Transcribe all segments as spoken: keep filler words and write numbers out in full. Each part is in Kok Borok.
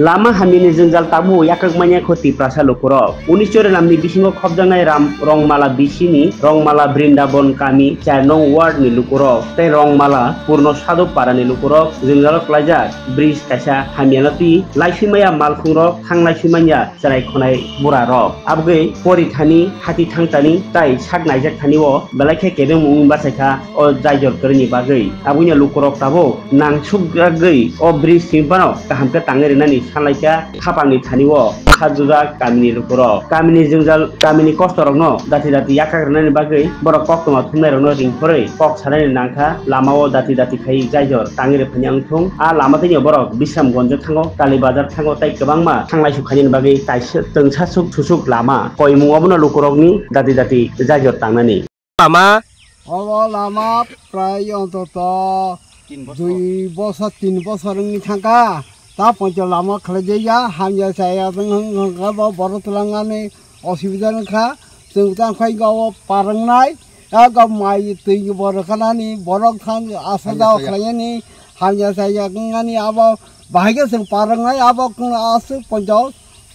Lama hamyani jwngjal tabuk yakak manya kho Tiprasa lukurok. Unis Chorilamni bisingo khopjaknai Ram Rongmala bisini Rongmala Brindabon kami char nong ward ni lukurok tei Rongmala Purno Sadhu Parani lukurok jwngjalo klaijak. Bridge kaisa hamyano twi laiswi maya malkhungrok thang laiswi manya chwrai khonai burarok. Abgwi pori thani, hati thang thani tei sak naijak thani o belai khe kebeng wngwi bachaikha o jaijor kwrwini bagwi. Aboni lukurok tabuk nangsukjagwi o bridge simi phano kaham khe tangwi rwnani sanlaikha khapangni thani o kha jujak kamini lukurok. Kamini jwngjal, kamini kostorokno dati dati yakak rwnani bagwi borok koktwma thumnairokno ringphorwi kok sanani nangkha, lama o dati dati khai jaijor tangwi rwphani wngthung. A lama tini borok Bisramganj thango, Kali Bazar thango tei kwbangma thanglai sukhaini bagwi kaisa twngsa suk susuk lama koimung obono lukurokni dati dati jaijor tangnani. Lama. Obo lama prai ontoto dui bosor, tin bosor wngwi thangkha. Ta poito lama khlaijaya, hamya chaya wng wng wngkha bo borok twlangani osubida wngkha. Chwng tang khai go o parwngnai, a go mai twi bo rwkhanani borok thang asa hamya dao chaya khlainani, hamya chaya wngmani abo bahai khe chwng parwngnai abo aswk poito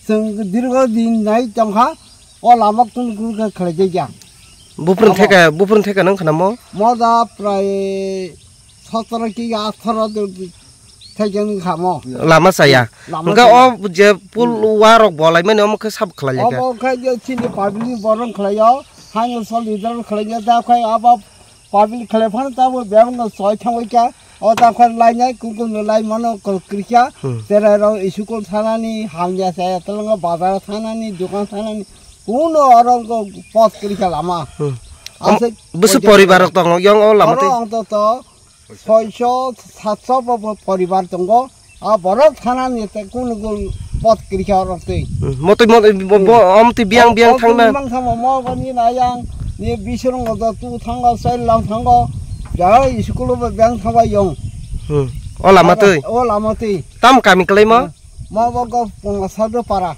chwng dirgo din nai tongkha. O lama kunu kunu khe khlaijak ya. Buphurung theka, buphurung theka nang khanamo? Moda prai sotoro ki atharo theka ni khamo. Lama chaya. Lama chaya. Hwnkhe o je pul warok bolai mani omo khe sab khlai lekha. Obo khe je chini public borok khlaio, haino sol leader khlaio, ta khai abo public khlai phano tabo bebak no soi thangwi kha. O ta khor lainai, kung kung no lai mano, kor krikya, hmm, cherai rok school thanani, hamya chaya tolongo bazar thanani, dukan thanani, kuno oro go pot krikya lama. Hmm. Asai bwswk poribar rok tongo, yang o lama twi? Oro ang to to, soiso, satso bo, bo poribar tongo. A borok thanani te kunu kunu pot krikya rok twi. Hmm. Motwi, motwi, bo, bo, hmm, om twi biang, om, biang om twi thangna. Bimang thangma mo, bo ni na yang, ni bisrong go tu thango, sai lang thango. Ja school bo biang thangba yong. Hmm. O lama twi? O lama twi. Tam kami kwlai mo? Mo bo go Purno Sadhu Para.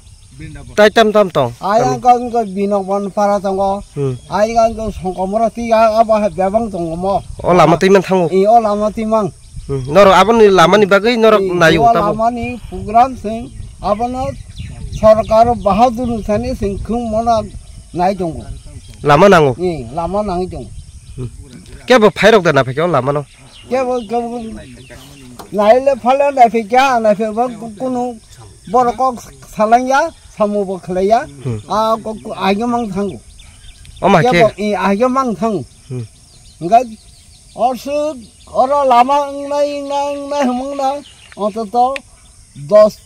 Tai tam tam tong? Ayang kami ko, ko Binok Bon Para tongo. Hmm. Ayang ko Songkomoro twi a, abo ha bebang tongo mo. O lama twi man thango? I o lama twi mang. Hmm. Norok aboni lamani bagwi norok i, nayo o tabo? Lamani program sing abono sorkar bahadur thani sing khung mono nai tongo. Lama nango? I, lama nangwi tongo. Hmm. Kebo phairok da naphikhe o lamano? Kebo, kebo naile phale naphikya, naphikba kunu borok kok salangya, samu bo khlaiya. Hmm. A kok, kok agyo mang thango. O ma khe? Kebo, i agyo mang thango. Hmm. Hingkhe orsuk oro lama wngnai, wngnai, wngnai hwnmung na, ontoto dos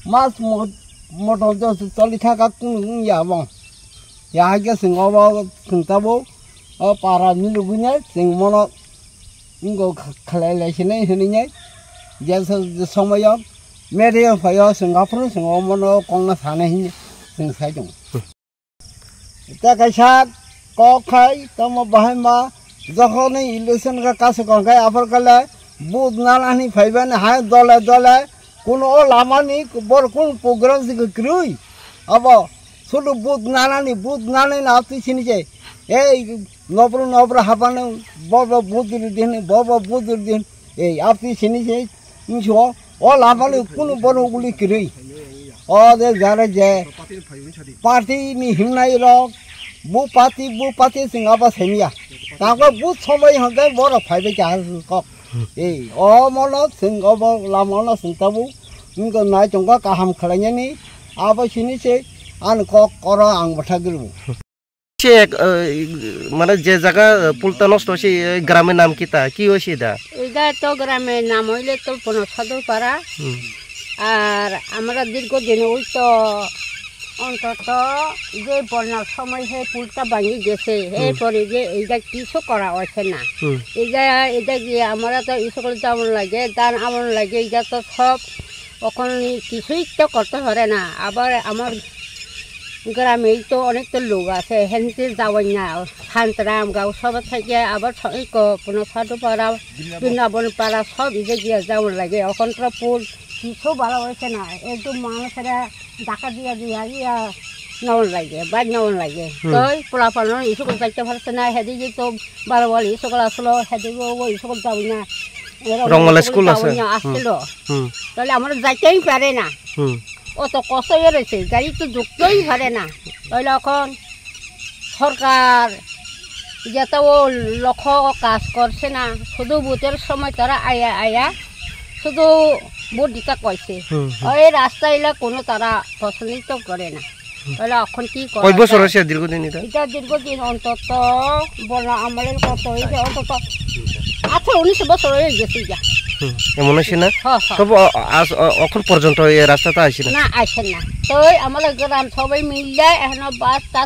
mas mo-, motom dos choli thaka kunu wngya omo. Ya hai khe chwng obo chwng tabuk o para milugwino chwng mono wngkha khlai lai sinai hinwi nai. Je so-, je somoyo media phaio chwng aphuru chwng omono kokno sanai hinwi chwng sai tongo. Tei kaisa kok khai tamo bahai ma jokhonwi election khe kasukang khai aphor kale vote nanani phaibani hai dole dole kuno o lamani bor kun program se kwrwi abo sudu vote nanani vote nanani na twi sini se ei nobro nobro habano bo bo vote rwdi hini bo bo vote rwdi hini ei apti sini se Hinso, o lamani kunu bono uguli kwrwi. O de jare je party ni himnai rok, bu party, bu party chwng abo semiya. Tangkhe bu somoi hwnkhe borok phaibai kha kok. Ei, o mono chwng obo lama no chwng tabuk. Wngkha nai tongkha kaham khlainani. Abo sini se ani kok oro ang bwthagribo. সে এক, আহ, মানে যে জায়গা, আহ, পুলটা নষ্ট হয়েছে, এই গ্রামের নাম কি তা? কি হয়েছে এটা? এটা তো গ্রামের নাম হইলে তো পনসাদুপাড়া। হুম। আর আমরা দীর্ঘদিন ওই তো অন্তত যে বন্যার সময় হে পুলটা ভাঙি গেছে, হুম। এরপরে যে এইটা কিছু করা হয়েছে না। হুম। এটা, এটা গিয়ে আমরা তো স্কুল যাওয়ার লাগে, ধান আমন লাগে, এটা তো সব এখন কিছুই তো করতে পারে না। আবার আমার গ্রামেই তো অনেক তো লোক আছে, হেনতে যাওয়াই না। সান্তারাম গাঁও সব থেকে আবার স-, এই ক-, কোনো সাধুপাড়া, বৃন্দাবন পাড়া সব ইদে গিয়া যাওয়ার লাগে। এখন তো পুল কিছু ভালো হয়েছে না, একটু মানুষেরা ধাক্কা দিয়া দিয়া ইয়া নেওয়ার লাগে, বাইর নেওয়ার লাগে। হুম। তো এই পোলাপান স্কুল যাইতে পারছে না, হেদিকে তো বারো বারো স্কুল আসলো, হেদিকে ও স্কুল যাবো না। এরকম রংমালা স্কুল আছে? টাউনে হুম। আসছিল। হুম। তাহলে আমরা যাইতেই পারে না। হুম। অত কষ্ট বেড়েছে, গাড়ি তো ঢুকতেই পারে না। তাহলে এখন সরকার যেটাও লক্ষ্য কাজ করছে না, শুধু ভোটের সময় তারা আয়া আয়া শুধু ভোট দিতে কইছে। হুম, হুম। ওই রাস্তা এলা কোনো তারা পছন্দ তো করে না। তাহলে এখন কি করা কয় বছর যায়? হয়েছে দীর্ঘদিন এটা? এটা দীর্ঘদিন অন্তত বলা আমলের কত হয়েছে, অন্তত আঠারো উনিশ বছর হয়ে গেছে যা। হুম, এমন হয়েছে না? হ, হ। তবু অ-, আজ, অ-, এখন পর্যন্ত এই রাস্তাটা আসে না? না, আসে না। তো ওই আমাদের গ্রাম সবাই মিললে এখনো বাস টাস